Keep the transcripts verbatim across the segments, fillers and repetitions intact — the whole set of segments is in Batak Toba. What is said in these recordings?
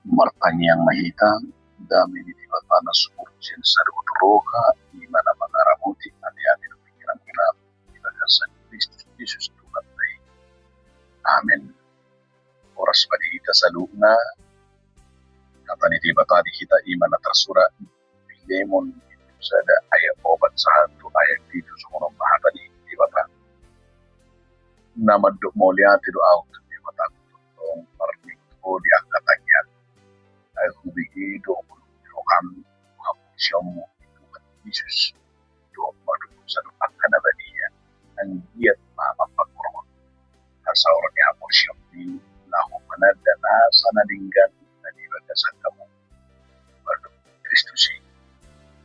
Martangiang ma hita. Dame ni Debata na sumurung sian saluhut roha, i ma na mangaramoti ateate dohot pingkiranmuna di bagasan Kristus Jesus Tuhanta i. Amen. Horas ma di hita saluhutna. Hata ni Debata di hita i ma na tarsurat Filemon, sada ayat opat sahat tu ayat pitu, songon on ma hata ni Debata. Na mandok mauliate do ahu tu Debata, tongtong marlinggo di angka tangiang. Ai hubege do ngolu ni roham, haporseaonmu di Tuhan Jesus, dohot mandok saluhut angka na badia, anggiat ma mampangkorhon hasaor ni haporseaon i, laho mananda nasa na denggan na di bagasan hamu mandok Kristus i.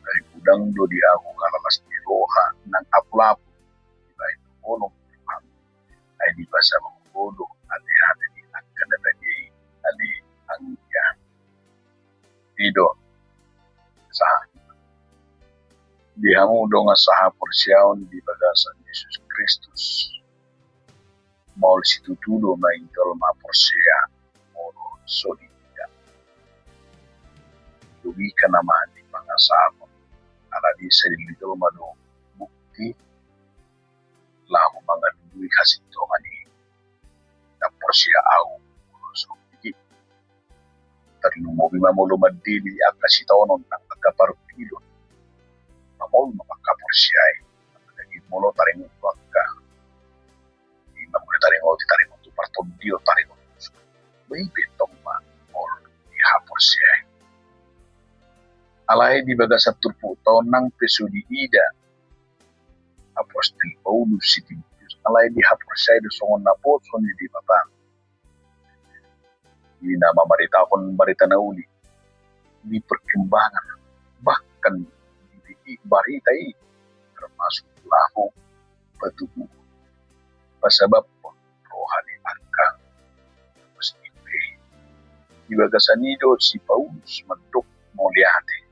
Ai godang do di ahu halalas ni roha nang apulapul dibahen holong ni roham. Ai dipasabot ho do ateate ni angka na badia i, ale anggia. I do sahat di hamu dongan sahaporseaon di bagasan Jesus Kristus. Maol situtu do main jolma porsea molo so diida. Logika nama di pangasahon, alani sadili jolma do bukti laho mangalului hasintongan i. Na porsea ahu molo so diida. Tarlumobi ma molo mandele angka sitaonon nang angka parungkilon. Mamolma ma angka porsea i. Apalagi molo taringot tu angka i ma molo taringot, taringot tu partondion, taringot tu suku. Baen pe tong ma molo di haporseaon. Alai di bagasan turpukta on nang pe so diida Apostel Paulus si Timoteus, alai dihaporseai do songon naposo ni Debata. I na mamaritahon barita na uli di perkembangan, bahkan di barita i termasuk laho patubu, pasabab roha ni angka. Di bagasan i do si Paulus mandok mauliate.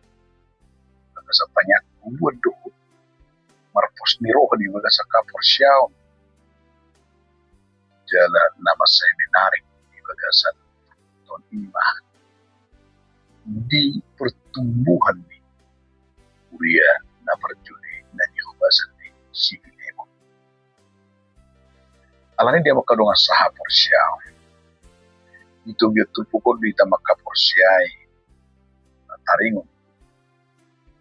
Bagasan tangiang buat do marpos ni roha di bagasan haporseaon. Jala na mansai menarik di bagasan on i ma di pertumbuhan ni huria na parjolo na di hubasan ni si Filemon. Alani dia mangkadongan sahaporseaon. Di togu turpuk on do hita mangkaporseai na taringot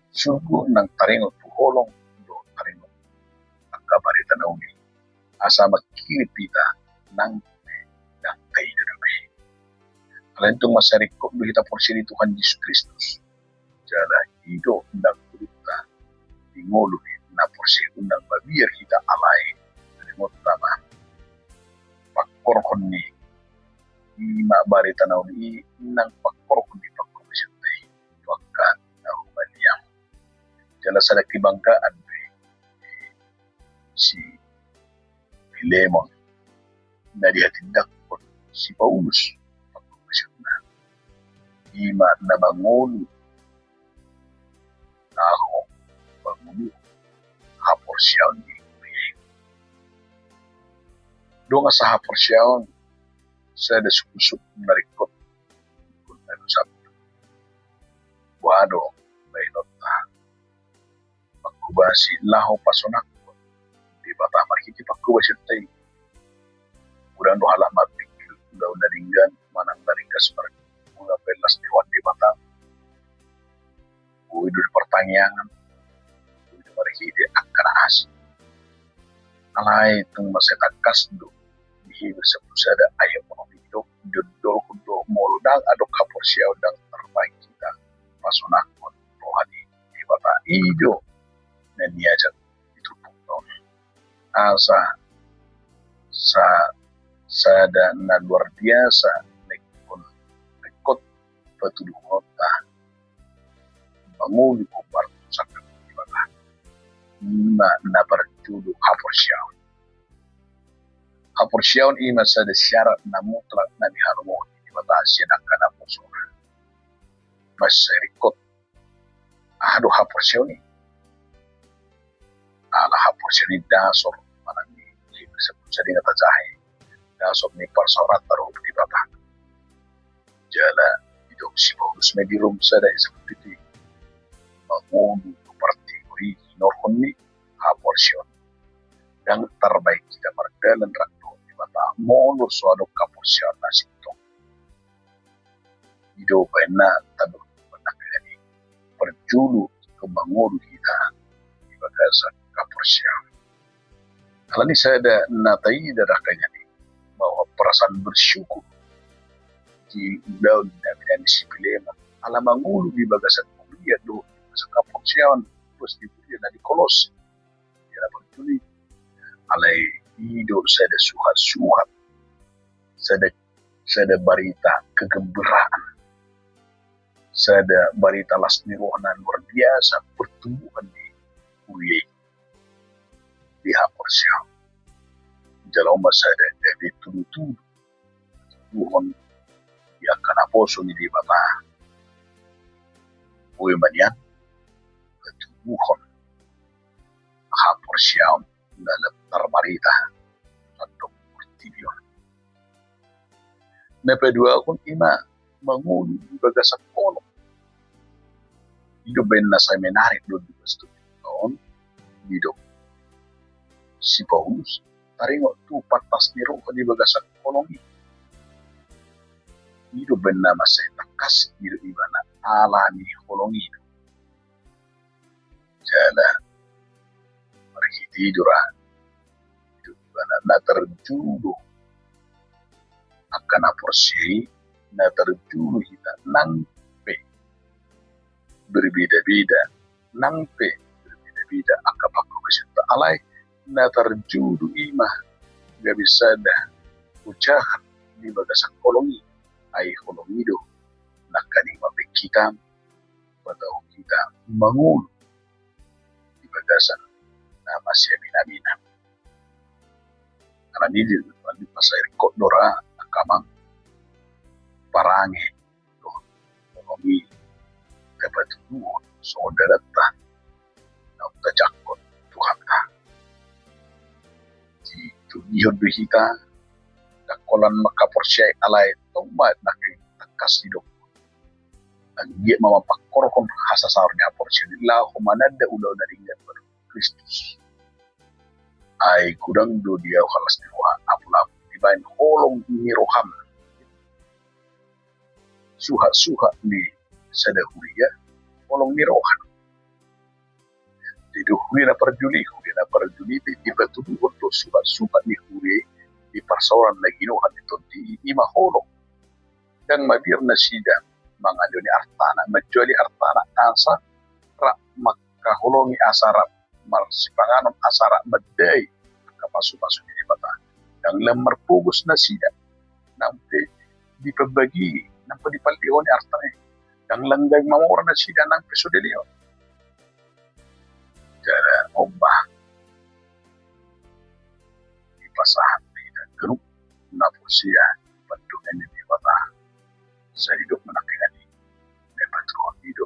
surgo nang taringot tu holong do taringot angka barita na uli. Asa mangkirim hita nang pe dang taida dope. Alai tung mansai ringkot do hita porsea di Tuhan Jesus Kristus. Jala i do nang gurunta di ngolu ni na porsea, unang mabiar hita alai taringot ma pangkorhon ni i ma barita na uli i nang pangkorhon ni pangkorhon ni santa i tu angka na humaliang. Jala sada kebanggaan do i si Filemon na dihatindanghon si Paulus pangkupasionna i ma na mangolu, laho mangolu haporseaon ni huria i. Dongan sahaporseaon, sada sukusuku na ringkot, na dosam. Boha do baenonta pangkubasi laho pasonanghon Debata marhite pangkubasionta i? Godang do halak marpingkir ulaon na denggan manang na ringgas marguna, las ni roha ni Debata. Boi do di partangiangan, boi do marhite angka na asing. Alai tung mansai tangkas do di Heber sampulu sada ayat onom i do, diondolhon do molo ndang adong haporseaon ndang tarbahen hita pasonanghon roha ni Debata. I do na niajak di turpukta on. Asa sa, sada na luar biasa na ingkon, na ingkon patuduhononta mangolu hombar tu sangkap ni Debata, i ma na parjolo haporseaon. Haporseaon i ma sada syarat na mutlak na nihalomohon ni Debata sian angka naposona. Mansai ringkot. Aha do haporseaon i? Ala haporseaon i dasor manang di, di, di, di, di, di, dasor ni parsaoranta dohot Debata. Jala Didok si Paulus ma di Rom sada ayat sampulu pitu i, mangolu tu partigor i hinorhon ni haporseaon. Ndang tarbahen hita mardalan rap dohot Debata molo so adong haporseaon na sintong. I do umbahen na tadok, parjolo ingkon mangolu hita di bagasan haporseaon. Alani sada na taida dangka i, bahwa perasaan bersyukur di ulaon na binahen ni si Filemon ala mangolu di bagasan huria dohot di bagasan haporseaon, terus di huria na di Kolose. Ia na parjolo i, alai i do sada suhat-suhat, sada, sada barita kegembiraan, sada barita las ni roha na luar biasa pertumbuhan ni huria i di haporseaon. Jala on ma sada gabe tudu-tudu, tuduhon di angka naposo ni Debata. Boi ma nian patuduhon haporseaon na lam tarbarita sandok portibi on. Na paduahon i ma mangolu di bagasan holong. I do umbahen na sai menarik do di bagasan on, didok si Paulus, taringot tu pantas ni roha di bagasan holong i. I do umbahen na mansai tangkas didok ibana ala ni holong i do. Jala marhite i do ra, didok ibana na tarjolo angka na porsea i, na tarjolo hita nang pe berbeda-beda, nang pe berbeda-beda angka panghobasionta, alai na tarjolo i ma gabe sada ujahan di bagasan holong i. Ai holong i do nangkaning mambahen hita, patau hita mangolu di bagasan na masiamin-aminan. Alani i, alani i masa i ringkot do ra angka amang, parange dohot holong i tapatuduhon songon dalanta naung tajangkon Tuhanta. Ditogihon do hita, ndang holan manghaporseai, alai tong ma nangkin tangkas didok, anggiat ma mampangkorhon hasasaor ni haporseaon i laho mananda ulaon na denggan manang Kristus. Ai godang do di ahu las ni roha, apulapul dibahen holong ni roham. Suhat-suhat ni sada huria holong ni roha. Jadi huria na parjolo i, huria na parjolo i pe dipatuduhon do suhat-suhat ni huria i di parsaoran na ginohan ni tondi i, i ma holong. Ndang mabiar nasida mangalehon artana, manjuali artana asa rap manghaholongi, asa rap marsipanganon, asa rap mandai angka pasupasu ni Debata. Ndang lam marpogos nasida nang pe dipambagi, nang pe dipalehon artana i. Ndang lam gabe mamora nasida nang pe so dilehon. Jala on ma dipasahat hita ganup na porsea pandongan ni Debata. Sai didok ma nangkin i, na patuduhon i do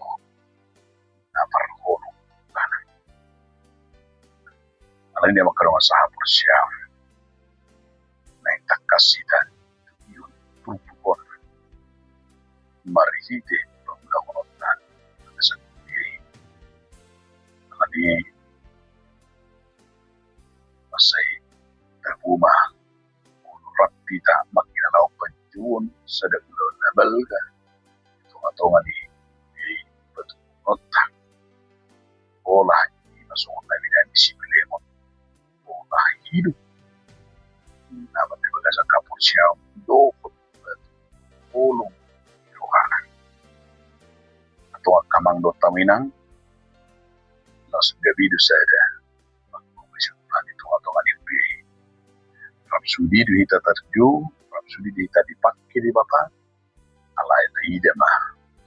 na parholong tana. Alani i, angka dongan sahaporseaon, naeng tangkas hita togihon turpuk on marhite pangulahononta na sangkut i. Alani i, mansai tabo ma molo rap hita mangkilalahon panjouon sada ulaon na balga di tonga-tonga ni patuduhononta. Pola i ma songon na binahen ni si Filemon, pola hidup na marbagasan haporseaon dohot holong ni rohana. Antong angka amang dohot hamu inang, laos gabe do sada panghaporseaon di tonga-tonga ni huria i. Rap sude do hita tarjou, rap sude do hita dipangke Debata, alai taida ma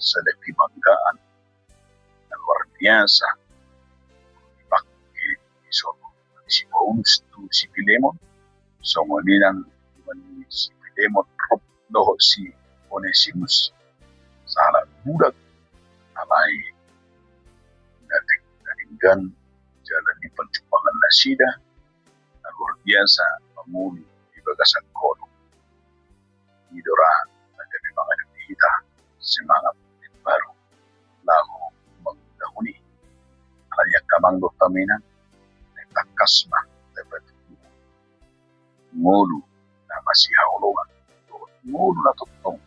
sada kebanggaan na luar biasa dipangke di son si Paulus tu si Filemon, songon i nang di si Filemon dohot si Onesimus, sahalak budak, alai na deng-, na denggan jala di parjumpangan nasida na luar biasa mangolu di bagasan holong. I do ra na gabe mangadopi hita. Semangat. Inang, na tangkas ma tapatuduhon ngolu na masihaholongan dohot ngolu na tongtong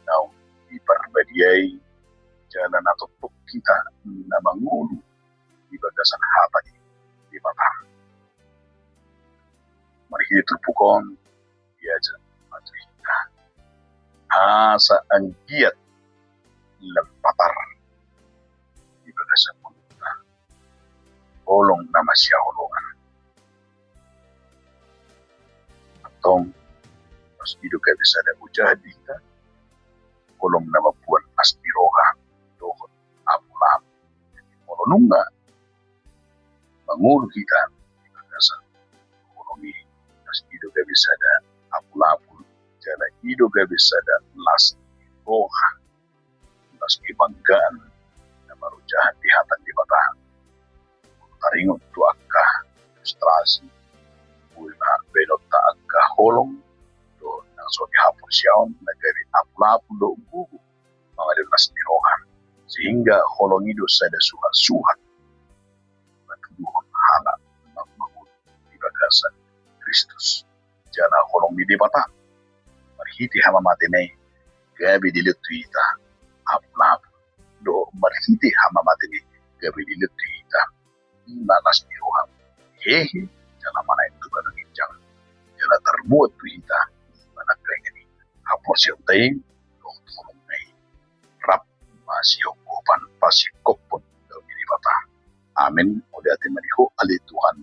naung diparbadiai jala na tongtong hita na mangolu di bagasan hata ni Debata. Marhite turpuk on diajar ma tu hita asa anggiat lam patar di bagasan ngolunta holong na masihaholongan. Antong, pas i do gabe sada ojahan di hita holong na mamboan las ni roha dohot apulapul. Molo nunga mangolu hita di bagasan holong i, pas i do gabe sada apulapul jala i do gabe sada las ni roha, las kebanggaan na marojahan di hata ni Debata. Taringot tu angka frustrasi, boi ma baenonta angka holong dohot na so dihaporseaon na gabe apulapul dohot gogo mangalehon las ni roha, sehingga holong i do sada suhatsuhat patuduhon halak na mangolu di bagasan Kristus jala holong ni Debata. Marhite hamamatean i gabe dilehon tu hita apulapul dohot marhite hamamatean i gabe dilehon tu hita na las ni roha, hehe jala manaek tu banua ginjang, jala tarmuat tu hita manangkaningan i haporseaonta i dohot holongna i rap masihonggopan pasingkophon dalan ni Debata. Amen. Mauliate ma di Ho ale Tuhan.